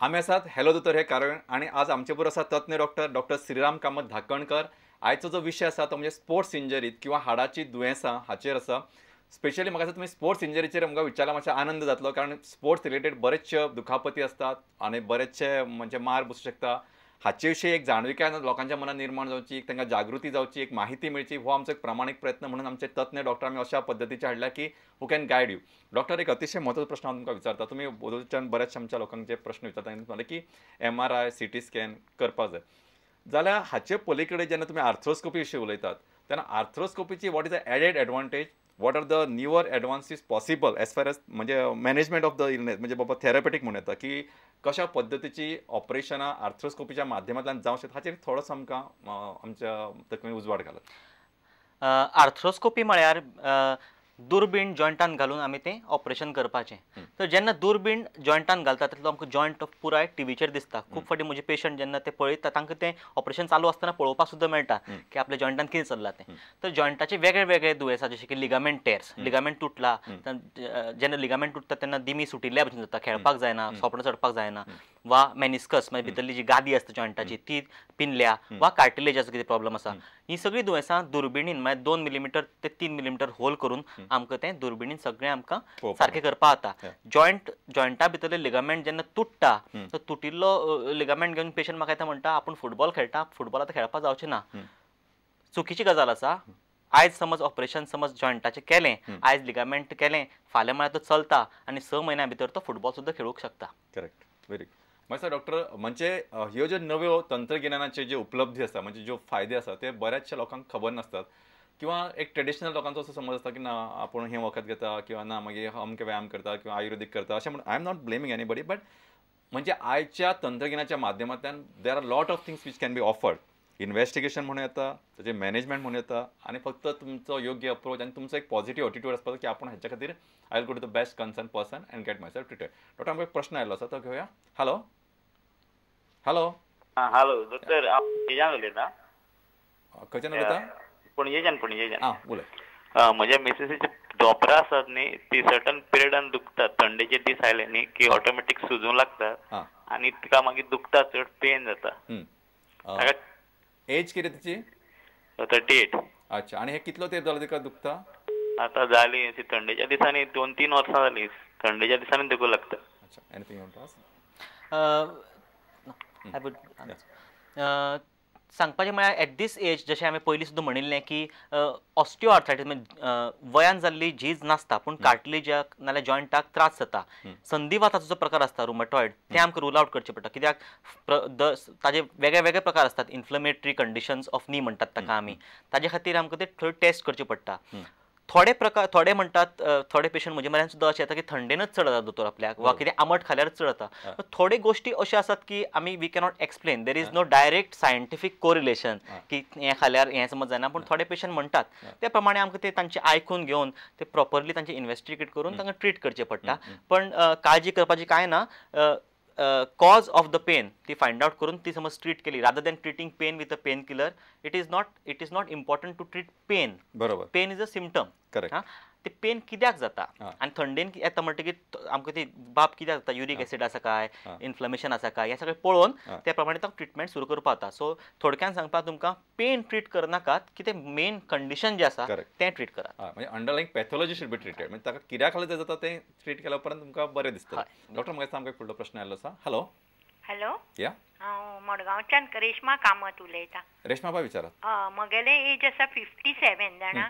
आमी आसात हॅलो दोतोर हे कारण आनी आज आमचे बरोबर आसा तज्ञ डॉक्टर डॉक्टर श्रीराम कामत धाकणकर। आयचो जो विशय आसा तो म्हणजे स्पोर्ट्स इंजरी किंवा हाडाची दुयेंसां हाचेर आसा। स्पेशली म्हाका तुमी स्पोर्ट्स इंजरीचेर आमकां विचारला मातशें आनंद जातलो, कारण स्पोर्ट्स रिलेटेड बरेचशे दुखापती आसतात आनी बरेचशे म्हणजे मार बसूं शकता। हाचे विशीं एक जाणविकाय लोकांच्या मनात निर्माण जावची, एक तांकां जागृती जावची, एक माहिती मेळची, हो आमचो एक प्रामाणीक प्रयत्न। म्हणून आमचे तज्ञ डॉक्टर आमी अशा पद्दतीचे हाडल्या की who can guide you. Doctor, एक अतिशय म्हत्वाचो प्रश्न हांव तुमकां विचारता। तुमी ओदोच्यान बऱ्याचशा आमच्या लोकांक जे प्रश्न विचारता म्हणलें की MRI CT scan करपाक जाय, जाल्यार हाचे पलीकडे जेन्ना तुमी आर्थ्रोस्कोपी विशीं उलयतात तेन्ना आर्थ्रोस्कोपीची what is the added advantage, what are the newer advances possible as far as म्हणजे मॅनेजमेंट ऑफ the illness, म्हणजे बाबा थेरपेटीक म्हणूं येता की कशा पद्दतीची ऑपरेशनां आर्थ्रोस्कोपीच्या माध्यमांतल्यान जावंक शकता, हाचेर थोडोसो आमकां आमच्या तकलेन उजवाड घालात। आर्थ्रोस्कोपी म्हळ्यार दुर्बीण जॉयंटान घालून आमी तें ऑपरेशन करपाचें। तर जेन्ना दुर्बीण जॉयंटान घालता तितलो आमकां जॉयंट पुराय टिवीचेर दिसता। खूब फावटी म्हजे पेशंट जेन्ना ते पळयता तांकां तें ऑपरेशन चालू आसतना पळोवपाक सुद्दां मेळटा की आपल्या जॉयंटान कितें चल्लां तें। तर जॉयंटाचे वेगळे वेगळे दुयेंसां जशें की लिगामेंट टेर्स, लिगामेंट तुटला, जेन्ना लिगामेंट तुटता तेन्ना दिमी सुटिल्ल्या भशेन जाता, खेळपाक जायना, सोंपणां चडपाक जायना, वा मेनिस्कस म्हणजे भितरली जी गादी आसता जॉयंटाची ती पिनल्या, वा कार्टिलेजाचो कितें प्रॉब्लम आसा, ही सगळीं दुयेंसां दुर्बिणीन म्हळ्यार 2 मिलीमिटर ते 3 मिलीमिटर होल करून आमकां तें दुर्बिणीन सगळें आमकां सारकें करपाक जाता। जॉयंटा भितरले लिगामेंट जेन्ना तुट्टा तर तुटिल्लो लिगामेंट घेवन पेशंट म्हाका येता म्हणटा आपूण फुटबॉल खेळटा, फुटबॉल आतां खेळपाक जावचें ना। चुकीची गजाल आसा। आयज समज ऑपरेशन समज जॉयंटाचें केलें, आयज लिगामेंट केलें, फाल्यां म्हळ्यार तो चलता आनी 6 म्हयन्या भितर तो फुटबॉल सुद्दां खेळूंक शकता। Correct, very good. मागीर डॉक्टर, म्हणजे ह्यो ज्यो नव्यो तंत्रगिन्यानाचे जे उपलब्धी आसा, म्हणजे ज्यो फायदे आसा ते बऱ्याचशा लोकांक खबर नासतात, किंवा एक ट्रेडिशनल लोकांचो असो समज आसता की ना आपूण हें वखद घेता किंवा ना मागीर अमके व्यायाम करता किंवा आयुर्वेदीक करता, अशें म्हणून I am not blaming anybody, but म्हणजे आयच्या तंत्रगिन्याच्या माध्यमांतल्यान there are lot of things which can be offered. Investigation म्हणूं येता, ताचें मॅनेजमेंट म्हणूं येता, आनी फक्त तुमचो योग्य अप्रोच आनी तुमचो एक पॉझिटिव्ह एटिट्यूड आसपाक की आपूण हाच्या खातीर I will go to the best concern person and get myself treated. Doctor, आमकां एक प्रश्न आयलो आसा तो घेवया। हॅलो हॅलो हॅलो दोतोर, हांव पणजेच्यान उलयतां। खंयच्यान उलयता? पणजेच्यान. पणजेच्यान. आं, उलय। म्हज्या मिसेसीचे धोंपरां आसात न्ही, ती सर्टन पिरियडान दुखतात। थंडेचे दीस आयले न्ही की ऑटोमॅटीक सुजूंक लागता आनी तिका मागीर दुखता, चड पेन जाता। एज कितें तिची? 38। अच्छा, आनी हे कितलो तेंप जालो तिका दुखता? आतां जाली अशी थंडेच्या दिसांनी 2-3 वर्सां जाली, थंडेच्या दिसांनी दुखूंक लागता। अच्छा, anything you want to ask? सांगपाचें म्हळ्यार एट these age जशें हांवें पयलीं सुद्दां म्हणिल्लें की ऑस्टियो आर्थरायटीस म्हणजे वयान जाल्ली झीज नासता, पूण कार्टिलेजाक नाल्यार जॉयंटाक त्रास जाता। संधिवाताचो जो प्रकार आसता रुमेटॉयड, तें आमकां रूल आउट करचें पडटा, कित्याक ताजे वेगळे वेगळे प्रकार आसतात। इन्फ्लमेटरी कंडिशन्स ऑफ नी म्हणटात ताका आमी, ताजे खातीर आमकां ते थोडे टेस्ट करचे पडटा। थोडे प्रकार, थोडे म्हणटात, थोडे पेशंट म्हजे म्हऱ्यान सुद्दां अशें येता की थंडेनच चड जाता दोतोर आपल्याक, वा कितें आमट खाल्यारच चड जाता। थोडे गोश्टी अश्यो आसात की आमी we cannot explain, there is no direct scientific correlation की हें खाल्यार हें समज जायना, पूण थोडे पेशंट म्हणटात त्या प्रमाणे आमकां ते तांचे आयकून घेवन ते प्रॉपरली तांचे इन्वेस्टिगेट करून तांकां ट्रीट करचें पडटा। पण काळजी करपाची कांय ना, कॉज ऑफ the pen ती फायंड आउट करून ती समज ट्रीट केली, rather than treating pain with a pain killer. It is not important to treat pain. बरोबर, pain is a symptom. Correct. ते पेन कित्याक जाता आनी थंडेन येता म्हणटकीर आमकां ती बाब कित्याक जाता, युरीक एसिड आसा काय, इन्फ्लमेशन आसा काय, हें सगळें पळोवन त्या प्रमाणे ताका ट्रिटमेंट सुरू करपाक जाता। सो थोडक्यान सांगपाक तुमकां पेन ट्रीट करनाकात, कितें मेन कंडिशन जें आसा तें ट्रीट करात। म्हणजे underlying pathology should be treated, म्हणजे ताका कित्याक खाला जाता तें ट्रीट केल्या उपरांत तुमकां बरें दिसतलें। डॉक्टर, म्हाका आमकां फुडलो प्रश्न आयलो आसा। हॅलो हॅलो, या, हांव मडगांवच्यान रेश्मा कामत उलयतां। रेश्मा बाय विचारात। म्हगेलें एज आसा 57 जाणा।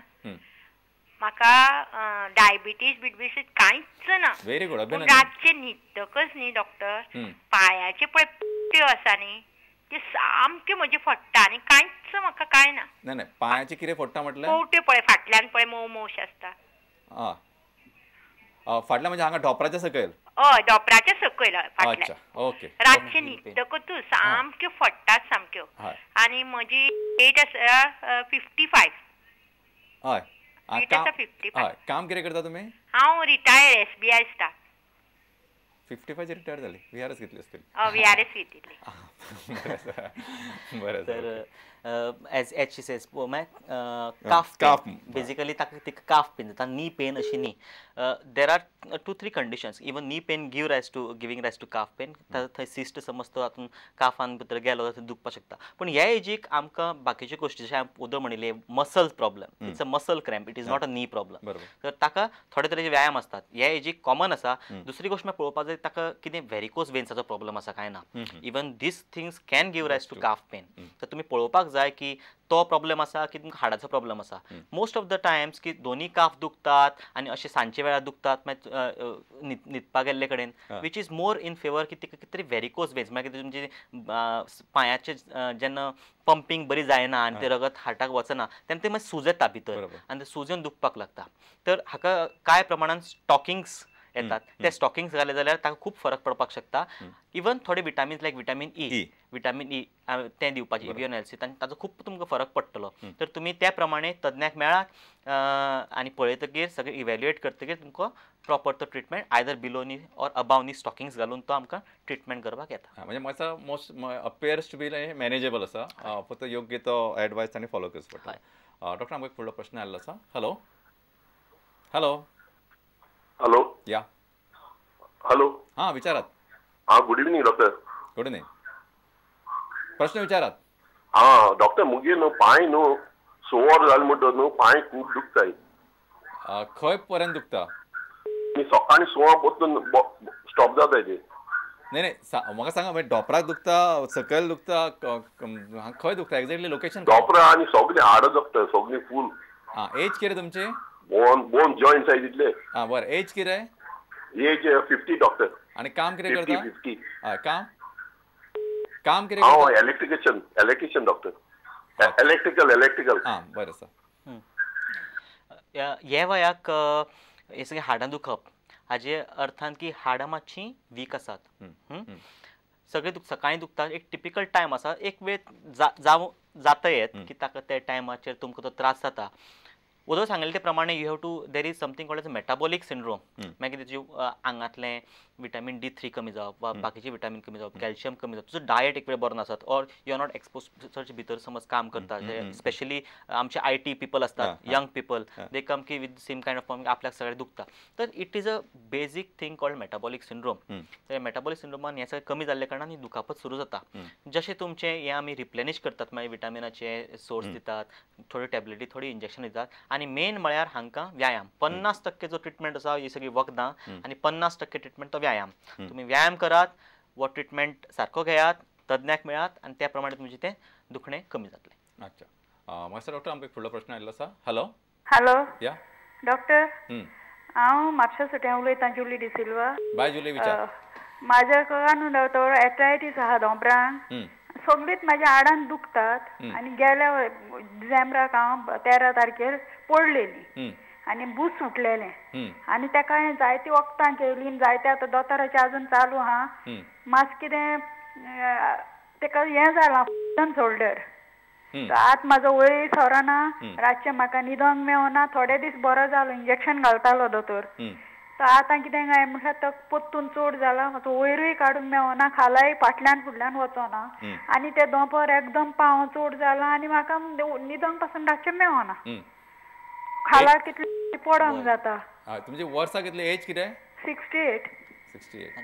म्हाका डायबिटीज बिडबिटीज कांयच ना। व्हेरी गुड, अभिनंदन। रातचें न्हिदतकच न्ही डॉक्टर, पांयाचे पळय पट्ट्यो आसा न्ही ते सामक्यो म्हजे फडटा आनी कांयच म्हाका कांय ना। ना ना, पांयाचे कितें फडटा म्हटल्यार? पोवट्यो पळय फाटल्यान पळय मोव मोवशें आसता। आं, फाटल्यान म्हणजे हांगा ढोपराच्या सकयल? हय, ढोपराच्या सकयल फाटल्यान। अच्छा, ओके। रातचें न्हिदतकच सामक्यो फडटात सामक्यो। आनी म्हजी एज आसा 55। हय, काम कितें करता तुमी? हांव रिटायर्ड SBI staff. 55 retire जाली, VRS घेतली असतील? VRS घेतिल्ली। बरें. तर एज एच she says मागीर काफ पेन, बेजिकली ताका तिका काफ पेन जाता, नी पेन अशी न्ही. There are 2-3 conditions. Even knee pain give rise to giving rise to calf pain. थंय सिस्ट समज तो हातून काफान भितर गेलो थंय दुखपाक शकता. पूण ह्या एजीक आमकां बाकीच्यो गोश्टी जशें हांवें उदक म्हणिल्लें muscle problem, it's a muscle cramp, it is not a knee problem. तर ताका थोडे तरेचे व्यायाम आसतात, ह्या एजीक कॉमन आसा. दुसरी गोश्ट मागीर पळोवपाक जाय ताका कितें व्हेरिकोज वेन्साचो प्रॉब्लम आसा काय ना. Even these things can give rise to calf pain. तर तुमी पळोवपाक जाय की तो प्रॉब्लम आसा की तुमकां हाडाचो प्रॉब्लम आसा. मोस्ट ऑफ the times की दोनी काफ दुखतात आनी अशे सांजचे वेळार दुखतात मागीर न्हिदपाक गेल्ले कडेन, which is more in favour की तिका कितें तरी व्हेरिकोज वेन्स, मागीर तुमचे पांयाचे जेन्ना पंपींग बरी जायना आनी ते रगत हार्टाक वचना तेन्ना ते मागीर सूज येता भितर आनी ते सूज येवन दुखपाक लागता. तर हाका कांय प्रमाणान स्टॉकिंग्स येतात, ते स्टॉकिंग्स घाले जाल्यार ताका खूब फरक पडपाक शकता. इवन थोडे vitamins like vitamin E, vitamin E तें दिवपाचें इव्हन एल सी, ताचो खूब तुमकां फरक पडटलो. तर तुमी त्या प्रमाणे तज्ञाक मेळात आनी पळयतकीर सगळें इव्हॅल्युएट करतकीर तुमकां प्रॉपर तो treatment either below knee or above knee stockings घालून तो आमकां ट्रिटमेंट करपाक येता. म्हणजे म्हाका most appears to be manageable आसा, फक्त योग्य तो एडवायस आनी फॉलो करचो पडटा. डॉक्टर आमकां एक फुडलो प्रश्न आयिल्लो आसा. हॅलो हॅलो हॅलो या हॅलो हां विचारात. हां good evening doctor. Good evening. प्रश्न विचारात. हां डॉक्टर मुगे न्हू पांय न्हू 6 जालें म्हणटच न्हू पांय खूब दुखताय. खंय पर्यंत दुखता? सकाळीं 6 परतून स्टॉप जाताय ते. नाही नाही म्हाका सांगा, म्हणजे डोपराक दुखता, सकयल दुखता, खंय दुखता एक्झॅक्टली लोकेशन? डोपरा आनी सगळीं हाडां दुखता, सगळीं फूल. हां एज कितें तुमची? बोन बोन जॉईंट आसाय तितले. हां बरें. एज कितें? Age 50 doctor. आनी काम कितें करता? 50. हय काम काम कितें? हांव electrician, electrician doctor. Electrical electrical. हां बरें आसा. ह्या वयाक हे सगळें हाडां दुखप हाजे अर्थान की हाडां मातशीं वीक आसात, सगळें सकाळीं दुखता. एक टिपिकल टायम आसा, एक वेळ जावं जाता येत की ताका त्या टायमाचेर तुमकां तो त्रास जाता. उदक सांगलें ते प्रमाणे you have to there is something called as metabolic syndrome. मागीर तेजे आंगांतलें विटामीन D3 कमी जावप वा बाकीचे विटामीन कमी जावप, कॅल्शियम कमी जावप, तुजो डायट एक वेळ बरो नासत or you are not expose चडशे भितर समज काम करता. स्पेशली आमचे IT people आसतात, यंग पिपल, they कम की with same kind of problem आपल्याक सगळें दुखता. तर it is a basic thing called metabolic syndrome. तर मेटाबॉलीक सिंड्रोमान हें सगळें कमी जाल्ल्या कारणान ही दुखापत सुरू जाता. जशें तुमचें हें आमी रिप्लेनिश करतात, मागीर विटामिनाचे सोर्स दितात, थोड्यो टॅबलेटी, थोडी इंजेक्शन दितात. आनी मेन म्हळ्यार हांकां व्यायाम. 50% जो ट्रिटमेंट आसा ही सगळी वखदां आनी 50% ट्रिटमेंट तो व्यायाम. तुमी व्यायाम करात वो ट्रिटमेंट सारको घेयात, तज्ञाक मेळात आनी त्या प्रमाणे तुमचें तें दुखणें कमी जातलें. अच्छा मागीर डॉक्टर आमकां एक फुडलो प्रश्न आयिल्लो आसा. हॅलो हॅलो या डॉक्टर, हांव म्हापशा सुट्यां उलयतां, जुली डिसिल्वा. बाय जुली, विचार. म्हाज्या न्हू डॉक्टर एथरायटीस आहा दोंपरांक, सगळींच म्हाज्या हाडान दुखतात. आनी गेल्या डिसेंबराक हांव 13 तारखेर पडलेली आनी बूस सुटलेलें आनी ताका हांवें जायतीं वखदां केलीं, जायते आतां दोतोराचें आजून चालू आहा. मातशें कितें ताका हें जालां शोल्डर, आतां म्हाजो वयर सरना, रातचें म्हाका न्हिदोंक मेवना. थोडे दीस बरो जालो, इंजेक्शन घालतालो दोतोर. तो आतां कितें काय म्हटल्यार तो परतून चड जाला, म्हाजो वयरूय काडूंक मेवना, खालाय फाटल्यान फुडल्यान वचना आनी ते दोंपर एकदम पांव चड जाला आनी म्हाका न्हिदोंक पासून रातचें मेवना, खाला कितले पडोंक जाता. तुमची वर्सां कितली, एज कितें? 68. 68.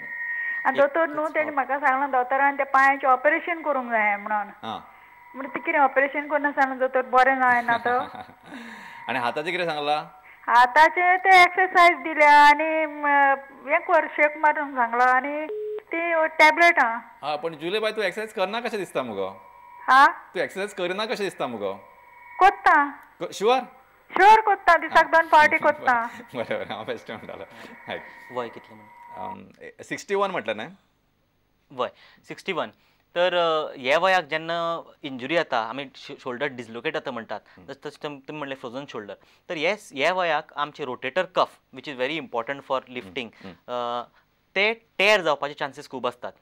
आनी दोतोर न्हू तेणी म्हाका सांगलां दोतोरान त्या पांयाचें ऑपरेशन करूंक जाय म्हणून. म्हणून ती कितें ऑपरेशन करूं सांगलां दोतोर, बरें जायना तो. आनी हाताचें कितें सांगलां? हाताचें ते एक्सरसायज दिल्या आनी हें कर, शेक मारूंक सांगलां आनी ती टॅबलेट. आं पण जुले बाय, तूं एक्सरसायज करना कशें दिसता मुगो? हां तूं एक्सरसायज करना कशें दिसता मुगो? कोत्ता. शुअर? शुअर कोत्ता, दिसाक 2 फावटी कोत्ता. बरें बरें, हांव बेश्टें म्हणटालो. वय कितलें म्हणून? 61 म्हटलें न्हय? वय 61. तर ह्या वयाक जेन्ना इंजुरी जाता, आमी शोल्डर डिसलोकेट जाता म्हणटात, तशें तुमी म्हणलें फ्रोजन शोल्डर. तर ह्या वयाक आमचे rotator cuff which is very important for lifting, ते टेर जावपाचे चान्सीस खूब आसतात.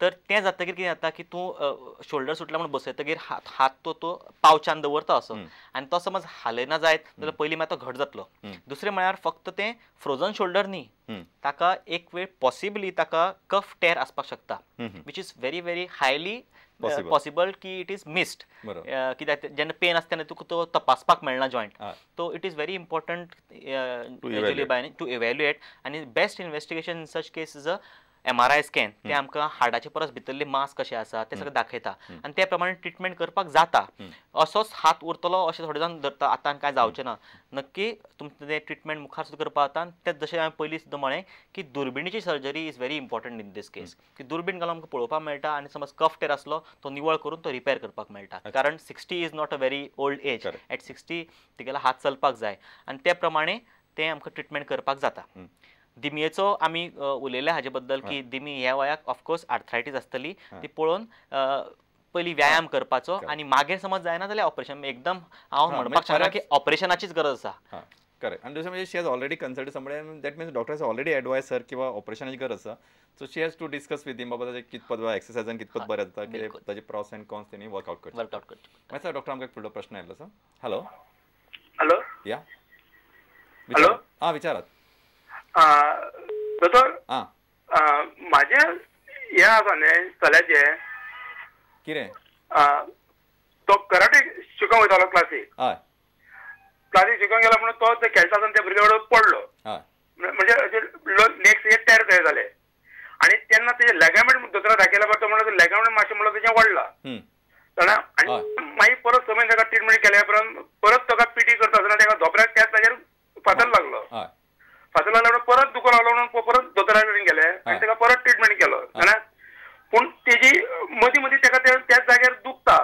तर तें जातकीर कितें जाता की तूं शोल्डर सुटला म्हणून बसयतकीर हात तो तो पावचान दवरता असो आनी तो समज हालयना जायत जाल्यार पयलीं मागीर तो घट जातलो. दुसरें म्हळ्यार फक्त तें फ्रोजन शोल्डर न्ही, ताका एक वेळ पॉसिबली ताका कफ टेर आसपाक शकता, which is very very highly possible की it is missed. कित्याक जेन्ना पेन आसता तेन्ना तुका तो तपासपाक मेळना joint. So it is very important actually by to evaluate आनी best investigation in such case is a MRI scan. ते आमकां हाडाचे परस भितरले मास कशें आसा तें सगळें दाखयता आनी ते प्रमाणे ट्रिटमेंट करपाक जाता. असोच हात उरतलो अशें थोडे जाण धरता, आतां कांय जावचें ना. नक्की तुमचें तें ट्रिटमेंट मुखार सुद्दां करपाक जाता. तें जशें हांवें पयलीं सुद्दां म्हळें की दुर्बिणीची surgery is very important in this case, की दुर्बीण घालून आमकां पळोवपाक मेळटा आनी समज कफ टेर आसलो तो निवळ करून तो रिपेर करपाक मेळटा. कारण 60 is not a very old age. At 60 तिगेलो हात चलपाक जाय आनी ते प्रमाणे तें आमकां ट्रिटमेंट करपाक जाता. दिमयेचो आमी उलयले हाजे बद्दल की दिमी ह्या वयाक ऑफकोर्स आर्थरायटीस आसतली, ती पळोवन पयलीं व्यायाम करपाचो आनी मागीर समज जायना जाल्यार ऑपरेशन. एकदम हांव म्हणपाक शकना की ऑपरेशनाचीच गरज आसा. करेक्ट. आनी दुसरें म्हणजे she has already consult somebody, that means doctor has already advise her किंवा ऑपरेशनाची गरज आसा. So she has to discuss with him बाबा ताजें कितपत एक्सरसायजान कितपत बरें जाता, कितें ताजे प्रॉस एंड कॉन्स तेणी वर्कआउट करचें. वर्कआउट करचें. मागीर डॉक्टर आमकां एक फुडलो प्रश्न आयिल्लो आसा. हॅलो. हॅलो. या. हॅलो. आं विचारात. दोतोर, म्हाजें हें आसा न्ही चल्याचें कितें तो कराटे शिकोंक वयतालो क्लासीक. हय. क्लासीक शिकोंक गेलो म्हणून तो खेळटा आसतना त्या भुरग्या बरोबर पडलो, म्हणजे लेग्स हे टेर तयार जाले आनी तेन्ना तेजें लेगामेंट दोतोरा दाखयल्या पडटा म्हणून लेगामेंट मातशें म्हणल्यार तेजें वाडला जाणा. आनी मागीर परत समय ताका ट्रिटमेंट केल्या उपरांत परत ताका पीटी करता आसतना ताका धोपऱ्याक त्याच जाग्यार फातर लागलो. फातर लागलो म्हणून परत दुखो लागलो म्हणून परत दोतोरा कडेन गेले आनी ताका परत ट्रिटमेंट केलो जाणा. पूण तेजी मदीं मदीं ताका त्याच जाग्यार दुखता.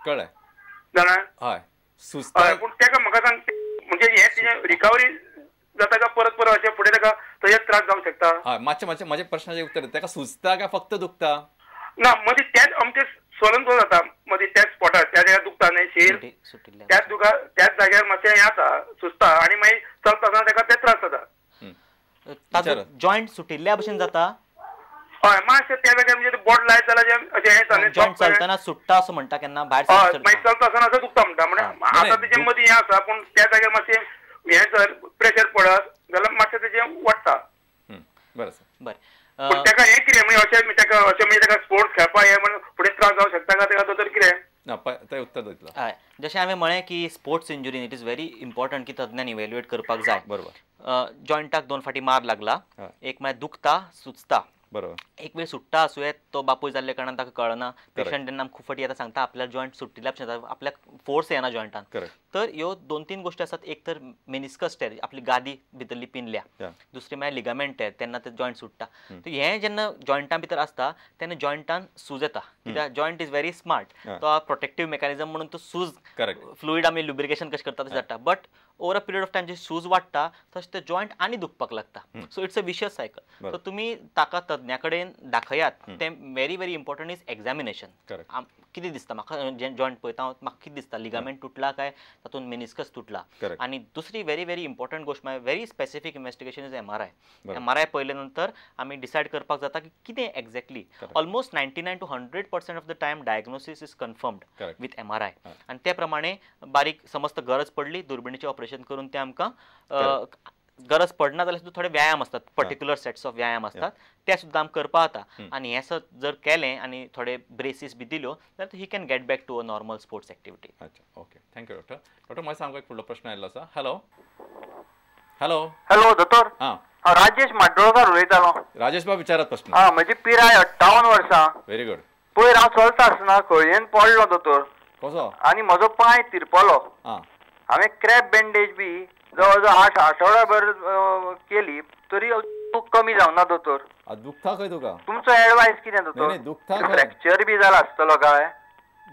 कळ्ळें जाणा. हय. हय. पूण ताका म्हाका सांग म्हणजे हें तेजें रिकवरी जाता काय परत परत अशें फुडें ताका तशेंच त्रास जावंक शकता? हय. मातशें मातशें म्हज्या प्रश्नाचें उत्तर, ताका सुजता काय फक्त दुखता? ना, मदीं त्याच अमकें स्वलन तो जाता, मदीं त्याच स्पॉटार त्या जाग्यार दुखता न्ही शीर, त्याच दुखा त्याच जाग्यार मातशें हें जाता सुजता आनी मागीर चलता आसतना ताका ते त्रास जाता. ताजो जॉयंट सुटिल्ल्या भशेन जाता? हय, मातशें त्या जाग्यार म्हणजे बोट लायत जाल्यार अशें हें जालें, जॉयंट चलतना सुट्टा असो म्हणटा केन्ना भायर? हय, मागीर चलता आसतना असो दुखता म्हणटा. म्हणजे आतां तेजें मदीं हें आसा पूण त्या जाग्यार मातशें हें जर प्रेशर पडत जाल्यार मातशें तेजें वाडटा. बरें बरें. पूण ताका हें कितें म्हणजे अशें ताका अशें म्हणजे ताका स्पोर्ट्स खेळपाक हें म्हणून फुडें त्रास जावंक शकता काय ताका दोतोर कितें? ना, तें उत्तर दितलो. हय, जशें हांवें म्हळें की sports injury it is very important की तज्ञान इव्हॅल्युएट करपाक जाय. बरोबर. जॉयंटाक 2 फावटी मार लागला, एक म्हळ्यार दुखता सुजता, बरोबर, एक वेळ सुट्टा आसूं येत, तो बापूय जाल्ल्या कारणान ताका कळना. पेशंट जेन्ना खूब फावटी येता सांगता आपल्याक जॉयंट सुटिल्ल्या भशेन जाता, आपल्याक फोर्स येना जॉयंटान. तर ह्यो 2-3 गोश्टी आसात. एक तर मेनिस्कस टेर, आपली गादी भितरली पिनल्या, दुसरी म्हळ्यार लिगामेंट टेर, तेन्ना ते जॉयंट सुट्टा. तर हें जेन्ना जॉयंटा भितर आसता तेन्ना जॉयंटान सूज येता, कित्याक जॉयंट is very smart, तो प्रोटेक्टीव मेकॅनिजम म्हणून तो सूज फ्लुइड आमी लुब्रिकेशन कशें करता तशें जाता. But over a period of time जे सूज वाडटा तशें ते जॉयंट आनी दुखपाक लागता. So it's a vicious cycle. So तुमी ताका तज्ञा कडेन दाखयात. तें very very important is examination. कितें दिसता म्हाका जॉयंट पळयता हांव, म्हाका कितें दिसता, लिगामेंट तुटला काय तातूंत मेनिस्कस तुटला. आनी दुसरी व्हेरी व्हेरी इम्पॉर्टंट गोश्ट म्हळ्यार very specific investigation is MRI. MRI पळयले नंतर आमी डिसायड करपाक जाता की कितें exactly. Almost 99 to 100% of the time diagnosis is confirmed with MRI. आनी ते प्रमाणे बारीक समज गरज पडली दुर्बिणीचें ऑपरेशन करून ते आमकां गरज पडना जाल्यार सुद्दां थोडे व्यायाम आसतात, पर्टिक्युलर सेट्स ऑफ व्यायाम आसतात ते सुद्दां आमकां करपाक जाता. आनी हें जर केलें आनी थोडे ब्रेसीस बी दिल्यो जाल्यार he can get back to a normal sports activity. अच्छा, okay, thank you doctor. Doctor म्हाका सामको एक फुडलो प्रश्न आयिल्लो आसा. हॅलो. हॅलो. हॅलो दोतोर, हां, हांव राजेश म्हाड्डोळकार उलयतालो. राजेश बाब विचारात प्रश्न. हां, म्हजी पिराय 58 वर्सां. Very good. पयर हांव चलता आसतना खळयेन पडलो दोतोर. कसो? आनी म्हजो पांय तिरपलो. हांवें क्रॅप बँडेज बी जवळ जवळ 8 आठवडाभर केली तरी कमी जावना दोतोर. दुखता खंय तुका? तुमचो एडवायस कितें दोतोर? दुखता फ्रॅक्चर बी जाला आसतलो काय?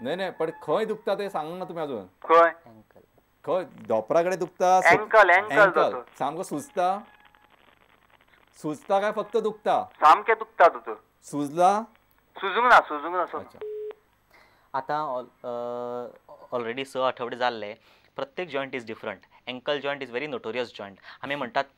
न्हय न्हय, पण खंय दुखता तें सांगूंक ना तुमी अजून. खंय खंय? धोपरा कडेन दुखता? एंकल. एंकल सामको सुजता? सुजता काय फक्त दुखता? सामकें दुखता दोतोर. सुजला? सुजूंक ना, सुजूंक ना. आतां ऑलरेडी 6 आठवडे जाल्ले. प्रत्येक joint is different. Ankle joint is very notorious joint. आमी म्हणटात